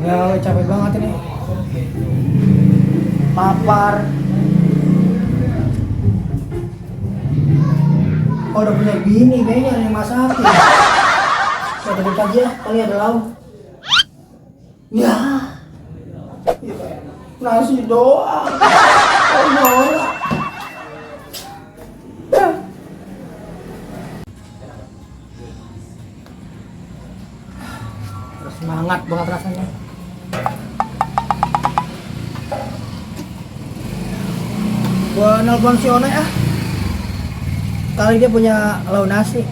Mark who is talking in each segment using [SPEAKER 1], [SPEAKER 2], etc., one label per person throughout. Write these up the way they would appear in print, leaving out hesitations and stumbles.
[SPEAKER 1] pegawai capek banget ini. Lapar. Oh, udah punya bini kayaknya yang masakin. Saya tadi pagi ya, kali ada lauk. Ya. Nasi doang. Oh, norak. Semangat banget rasanya. Gua nelpon si Ona ya. Kali dia punya lauk nasi.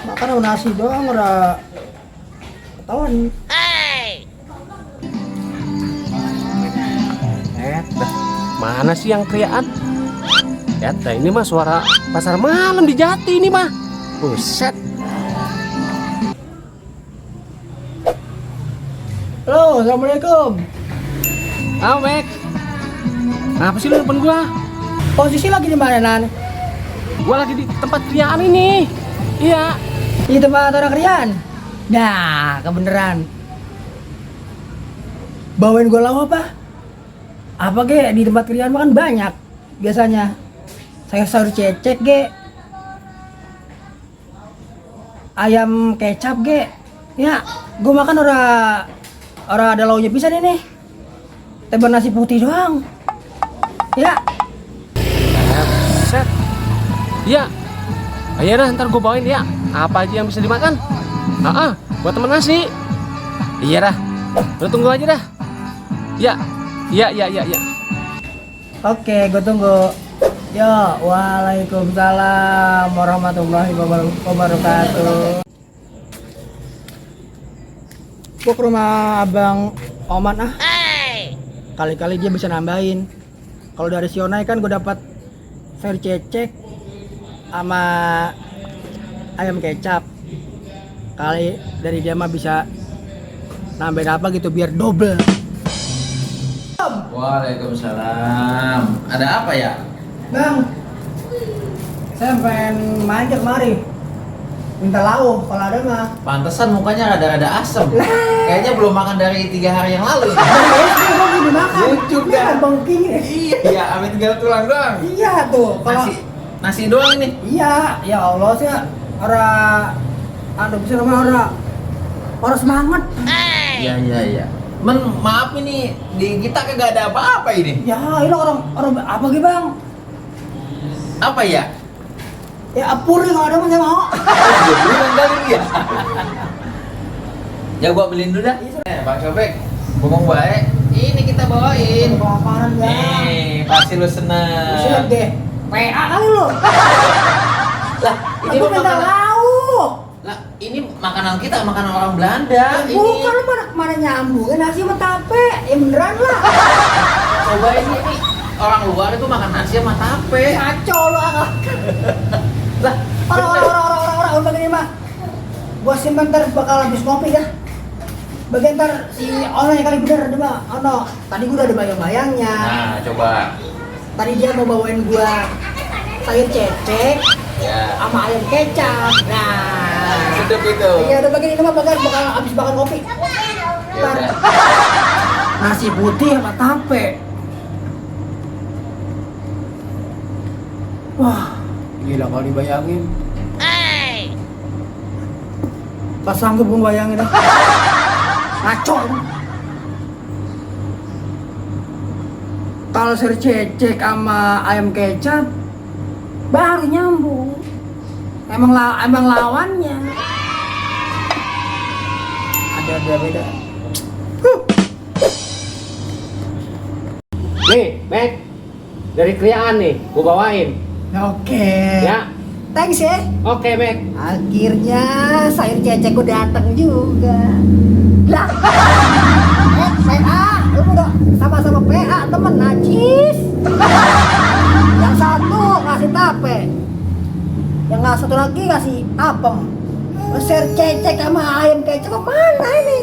[SPEAKER 1] Makan lauk nasi doang udah ketahuan.
[SPEAKER 2] Mana sih yang teriakan? Ya, ini mah suara pasar malam di Jati ini mah. Buset.
[SPEAKER 1] Halo, assalamualaikum.
[SPEAKER 2] Mek. Kenapa sih lu depan gua?
[SPEAKER 1] Posisi lagi di mana, Nan?
[SPEAKER 2] Gua lagi di tempat kriaan ini. Iya.
[SPEAKER 1] Di tempat orang krian. Nah, kebeneran. Bawain gua lauk apa? Apa ge di tempat krian makan banyak biasanya. Sayur cecek ge. Ayam kecap ge. Ya, gua makan ora ada lauknya pisan ini. Tebar nasi putih doang. Ya.
[SPEAKER 2] Set. Iya. Ayo dah, ntar gua bawain ya. Apa aja yang bisa dimakan? Buat temen nasi. Iya dah. Lu tunggu aja dah. Ya. Ya.
[SPEAKER 1] Oke, gua tunggu. Yo, waalaikumsalam warahmatullahi wabarakatuh. Gua ke rumah Abang Oman ah. Kali-kali dia bisa nambahin. Kalau dari Sionai kan gue dapat sayur cecek sama ayam kecap. Kali dari dia mah bisa nambahin apa gitu biar double.
[SPEAKER 3] Waalaikumsalam. Ada apa ya?
[SPEAKER 1] Bang, saya pengen main ke kemari. Minta lauk kalau ada mah.
[SPEAKER 3] Pantesan mukanya rada-rada asem. Kayaknya belum makan dari 3 hari yang lalu.
[SPEAKER 1] Dari SD gue udah makan.
[SPEAKER 3] Lucu
[SPEAKER 1] Iya,
[SPEAKER 3] kan?
[SPEAKER 1] Bang King.
[SPEAKER 3] Iya, amit tinggal tulang doang.
[SPEAKER 1] Iya tuh. Kalau
[SPEAKER 3] Nasi doang ini.
[SPEAKER 1] iya, ya Allah sih bisa namanya orang semangat.
[SPEAKER 3] Iya. Maaf ini di kita kagak ada apa-apa ini.
[SPEAKER 1] Ya, ini orang apa gitu bang?
[SPEAKER 3] Apa ya?
[SPEAKER 1] Ya apur nih kalau ada mah saya mau.
[SPEAKER 3] Gue bilang kali ya. Ya gua beliin dulu dah. Bang Sobek, ngomong baik. Ini kita bawain.
[SPEAKER 1] Kelaparan ya.
[SPEAKER 3] Nih, pasti lu seneng.
[SPEAKER 1] Siap deh. PA kali lu.
[SPEAKER 3] Lah, ini
[SPEAKER 1] Aku
[SPEAKER 3] mah
[SPEAKER 1] minta
[SPEAKER 3] makanan.
[SPEAKER 1] lauk.
[SPEAKER 3] Lah, ini makanan kita, makanan orang Belanda.
[SPEAKER 1] Bukan lu mana nyambung nasi sama tape. Ya beneran lah.
[SPEAKER 3] Coba ini orang luar itu makan nasi sama tape.
[SPEAKER 1] Kacau lu ah.
[SPEAKER 3] Lah,
[SPEAKER 1] Orang begini mah. Gua simpen ntar bakal habis kopi ya. Bagian ntar si orang yang kali bener ada mah. Ono, tadi gua udah ada bayang-bayangnya.
[SPEAKER 3] nah, coba.
[SPEAKER 1] Tadi dia mau bawain gua sayur cecek
[SPEAKER 3] Ya.
[SPEAKER 1] sama ayam kecap. Nah,
[SPEAKER 3] Sedep itu.
[SPEAKER 1] iya udah begini mah bakal habis makan kopi.
[SPEAKER 3] Ya udah.
[SPEAKER 1] Nasi putih sama tape. Wah, gila kalau dibayangin. Pas sanggup gue bayangin. Ngaco. Kalau sayur cecek sama ayam kecap baru nyambung. Emang lawannya. Ada beda.
[SPEAKER 2] Nih, Mek. Dari kriaan nih, gua bawain.
[SPEAKER 1] Oke.
[SPEAKER 2] Ya.
[SPEAKER 1] Thanks ya.
[SPEAKER 2] Oke, Mek.
[SPEAKER 1] Akhirnya sayur cecekku datang juga. Lah. PA, lu udah sama-sama PA temen najis. Yang satu ngasih tape. Yang satu lagi ngasih apem. Sayur cecek sama ayam kecap mana ini?